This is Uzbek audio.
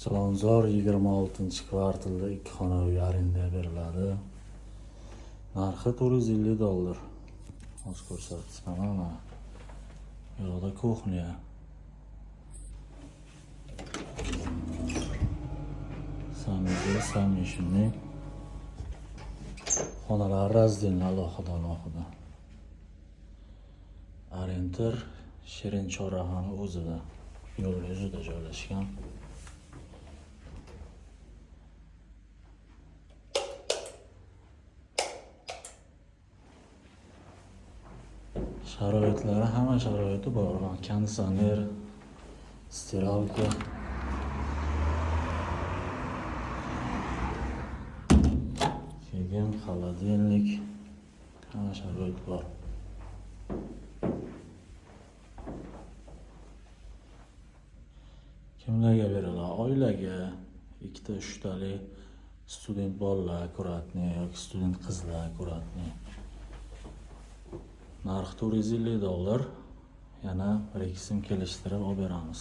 Chilonzor 26-kvartalda 2 xona uy arendaga beriladi. Narxi $450. Hozir ko'rsatib chiqaman mana. Bu yoqda kuxnya. Санузел совмещенный. Xonalar раздельно, alohida alohida. Orientir Shirin chorrahani o'zida, yo'l yuzida joylashgan. Sharoitlari, hamma sharoiti bor. Konditsioner, стиралка. Keyin холодильник, hamma sharoit bor. Kimlarga beriladi? Oilaga, ikkita, uchtali student bolalar аккуратный yoki student qizlar аккуратный. Narxi $450. Yana 1-2 so'm kelishtirib olib beramiz.